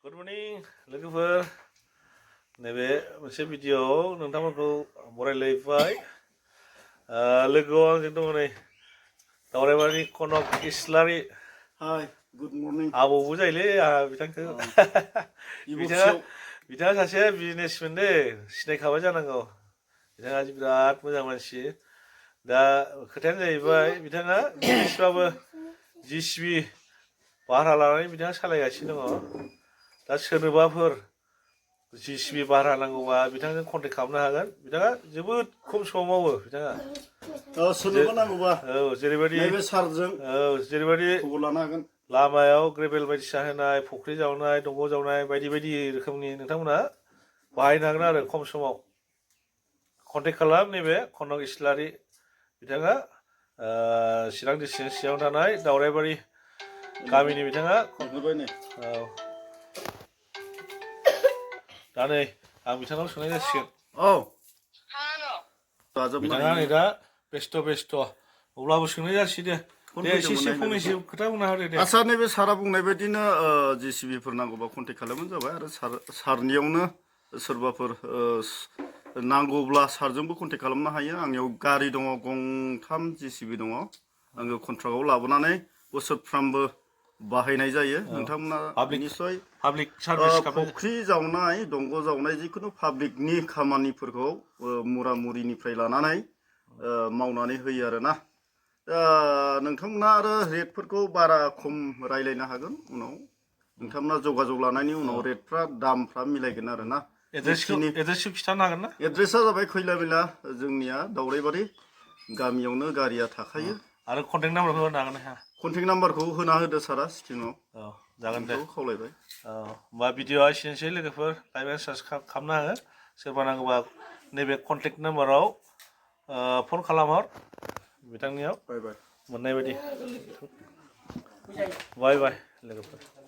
Good morning, लोगोफोर नैबे मोनसे भिडिअ'आव नोंथांमोनखौ बरायलायबाय लोगोआव आंजों दङ नै दावरायबारि कनक इस्लारि Hi, good morning. आबौबो जायोलै आंहा बिथांखौ बिथाङा सासे बिजनेसमेन दे सिनायखाबाय जानांगौ बिथाङा बिराद मोजां मानसि दा खोथायानो जाहैबाय बिथाङा बिजनेसबाबो जिसिबि भारा लानानै बिथाङा सालायगासिनो दङ दा सोरनोबाफोर जिसिबि भारा नांगौबा बिथांजों कन्टेक्ट खालामनो हागोन बिथाङा जोबोद खम समाव मावो बिथाङा सोरनोबा नांगौबा जेरैबायदि नैबे सारजों जेरैबायदि खबर लानो हागोन लामायाव ग्रेभेल बायदिसिना होनाय फुख्रि जावनाय दंग' जावनाय बायदि बायदि रोखोमनि नोंथांमोना बाहायनो हागोन आरो खम समाव कन्टेक्ट खालाम नैबे कनक इस्लारि बिथाङा चिरां डिस्ट्रिक्टनि सिङाव थानाय दावरायबारि गामिनि बिथाङा दा नै आं बिथांनाव सोंनाय जासिगोन बिथाङा नै दा बेस्थ' अब्लाबो सोंनाय जासि दे एसे फंनैसो खोथा बुंना होदो दे आच्छा नैबे सारा बुंनाय बायदिनो जिसिबिफोर नांगौबा कन्टेक्ट खालामबानो जाबाय आरो सारनियावनो सोरबाफोर नांगौब्ला सारजोंबो कन्टेक्ट खालामनो हायो आंनियाव गारि दङ गंथाम जिसिबि दङ आङो कन्ट्राक्टआव लाबोनानै बोसोरफ्रामबो बाहायनाय जायो नोंथांमोना निश्चय फुख्रि जावनाय दंग' जावनाय जिखुनु पाब्लिकनि खामानिफोरखौ मुरामुरिनिफ्राय लानानै मावनानै होयो आरोना नोंथांमोना आरो रेटफोरखौ बारा खम रायलायनो हागोन उनाव नोंथांमोना जगाजग लानायनि उनाव रेटफ्रा दामफ्रा मिलायगोन आरोना एड्रेसखौ खिथानो हागोन ना एड्रेसा जाबाय खैलाबिला जोंनिया दावरायबारि गामियावनो गारिया थाखायो आरो कन्टेक्ट नाम्बारखौ होनो हागोन ना कन्टेक्ट नाम्बारखौ होना होदो सारा स्क्रिनाव जागोन दे खावलायबाय होमबा भिडिअ'आ एसेनोसै लोगोफोर लाइक एन्ड साबस्क्राइब खालामना हो सोरबा नांगौबा नैबे कन्टेक्ट नाम्बाराव फन खालामहर बिथांनियाव मोननाय बायदि बाय लोगोफोर